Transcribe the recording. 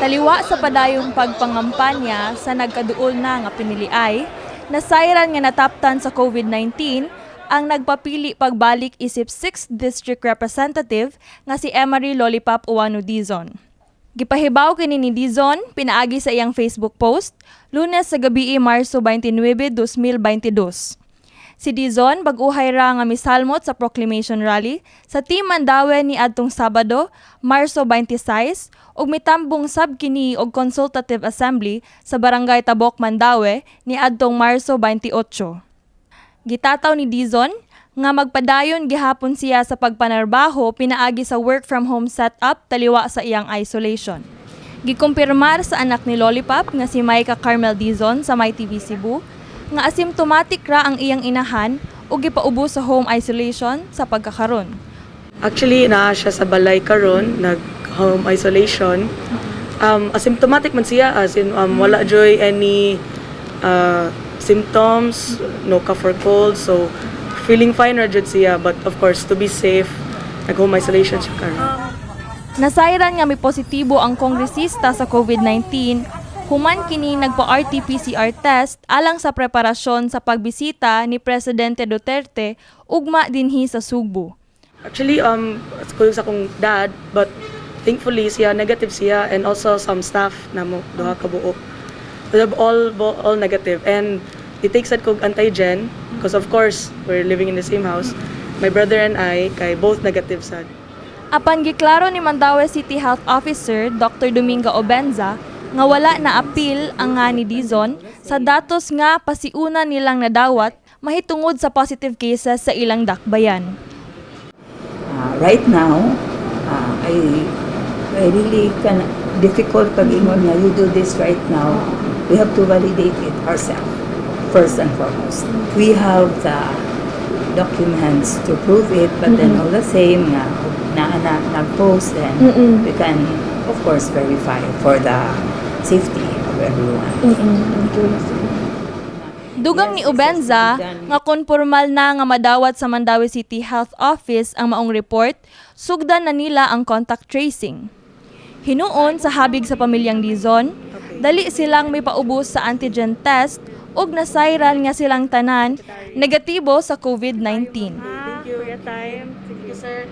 Taliwa sa padayong pagpangampanya sa nagkaduol na nga piniliay, nasayran nga nataptan sa COVID-19 ang nagpapili pagbalik isip 6th District Representative nga si Emery Lollipop Ouano Dizon. Gipahibaw kini ni Dizon pinaagi sa iyang Facebook post Lunes sa gabii, Marso 29, 2022. Si Dizon bag-uhay ra nga misalmot sa proclamation rally sa Team Mandaue ni adtong Sabado, Marso 26, ug mitambong sab kini og consultative assembly sa Barangay Tabok, Mandaue ni adtong Marso 28. Gitataw ni Dizon nga magpadayon gihapon siya sa pagpanarbaho pinaagi sa work from home setup taliwa sa iyang isolation. Gikumpirmar sa anak ni Lollipop nga si Micah Carmel Dizon sa MyTV Cebu nga asymptomatic ra ang iyang inahan ug gipaubos sa home isolation sa pagkakaron. Actually, naa siya sa balay karon, nag home isolation. Asymptomatic man siya, as in wala juy any symptoms, no cough or cold, so feeling fine ra jud siya, but of course to be safe, nag home isolation siya karon. Nasayran nga may positibo ang kongresista sa COVID-19 human kini nagpa-RT-PCR test alang sa preparasyon sa pagbisita ni Presidente Duterte ugma dinhi sa Sugbo. Actually, kuyog sa akong dad, but thankfully siya negative siya and also some staff namo, duha ka buok. They're all negative and it takes sad kog antigen because of course we're living in the same house. My brother and I kay both negative sad. Apan giklaro ni Mandaue City Health Officer Dr. Dominga Obenza nga wala na apil ang nga ni Dizon sa datos nga pasiuna nilang nadawat mahitungod sa positive cases sa ilang dakbayan. Right now, I really can difficult pag ingon nga you do this right now. We have to validate it ourselves first and foremost. We have the documents to prove it, but then all the same nga na nag-post, then we can of course verify for the safety of everyone. Dugang ni Obenza nga kon formal na nga madawat sa Mandaue City Health Office ang maong report, sugdan na nila ang contact tracing. Hinuon sa habig sa pamilyang Dizon, dali silang may paubos sa antigen test ug nasayran nga silang tanan negatibo sa COVID-19. Thank you for your time. Thank you, sir.